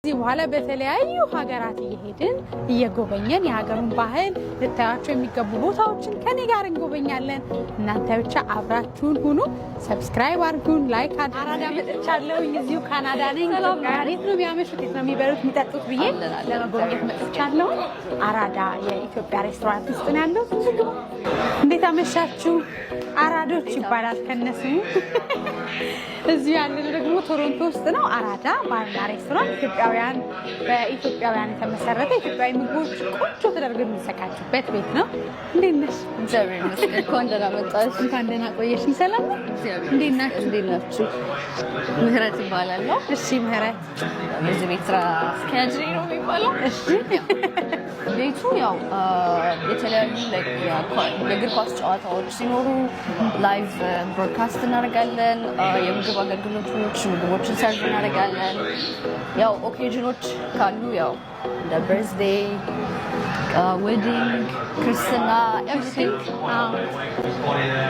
ከዚህ በኋላ በተለያዩ ሀገራት እየሄድን እየጎበኘን የሀገሩን ባህል፣ ልታያቸው የሚገቡ ቦታዎችን ከኔ ጋር እንጎበኛለን። እናንተ ብቻ አብራችሁን ሁኑ። Subscribe አድርጉን፣ like። አራዳ መጥቻለሁኝ። እዚሁ ካናዳ ነኝ። የት ነው የሚያመሹት፣ የት ነው የሚበሉት፣ የሚጠጡት ብዬ ለመጎብኘት መጥቻለሁ። አራዳ የኢትዮጵያ ሬስቶራንት ውስጥ ነው ያለሁት። እንዴት አመሻችሁ? አራዶች ይባላል ከነስሙ። እዚሁ ያለነው ደግሞ ቶሮንቶ ውስጥ ነው። አራዳ ባርና ሬስቶራንት ኢትዮጵያውያን፣ በኢትዮጵያውያን የተመሰረተ፣ ኢትዮጵያዊ ምግቦች ቆንጆ ተደርገው የሚዘጋጁበት ቤት ነው። እንዴት ነሽ? እግዚአብሔር ይመስገን። እንኳን ደህና መጣሽ። እንኳን ደህና ቆየሽኝ። ሰላም ነው? እንዴት ናችሁ? እንዴት ናችሁ? ምህረት እባላለሁ። እሺ ምህረት። የዚህ ቤት ስራ አስኪያጅ ነኝ ነው የሚባለው። ቤቱ ያው የተለያዩ የእግር ኳስ ጨዋታዎች ሲኖሩ live broadcast እናደርጋለን። የምግብ አገልግሎቶች፣ ምግቦችን serve እናደርጋለን። ያው occasion ኖች ካሉ ያው እንደ birthday፣ wedding፣ ክርስትና፣ everything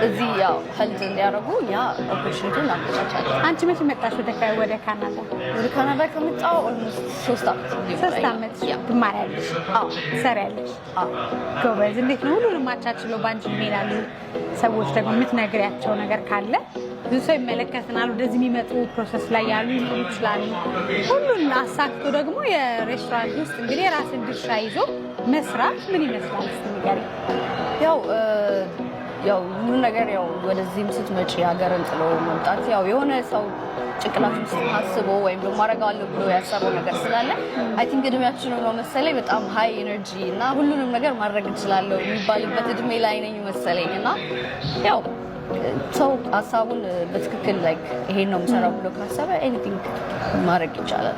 እዚህ ያው hold እንዲያደርጉ እኛ opportunity እናመቻቻለን። አንቺ መቼ መጣሽ ወደ ካናዳ? ወደ ካናዳ ከመጣሁ almost 3 ዓመት። 3 ዓመት። ትማሪያለሽ? አዎ። ትሰሪያለሽ? አዎ። ጎበዝ። እንዴት ነው ሁሉንም አቻችሎ? በአንቺ እድሜ ላሉ ሰዎች ደግሞ የምትነግሪያቸው ነገር ካለ፣ ብዙ ሰው ይመለከተናል። ወደዚህ የሚመጡ process ላይ ያሉ ሊኖሩ ይችላሉ። ሁሉን አሳክቶ ደግሞ የሬስቶራንት ውስጥ እንግዲህ የራስን ድርሻ ይዞ መስራት ምን ይመስላል? እስኪ ንገሪኝ። ያው ሁሉ ነገር ያው ወደዚህም ስትመጪ ሀገርን ጥሎ መምጣት ያው የሆነ ሰው ጭንቅላት ውስጥ አስቦ ወይም ደግሞ አደርገዋለሁ ብሎ ያሰበው ነገር ስላለ I think እድሜያችን ነው መሰለኝ በጣም high energy እና ሁሉንም ነገር ማድረግ እችላለሁ የሚባልበት እድሜ ላይ ነኝ መሰለኝ። እና ያው ሰው ሀሳቡን በትክክል like ይሄን ነው የምሰራው ብሎ ካሰበ anything ማድረግ ይቻላል።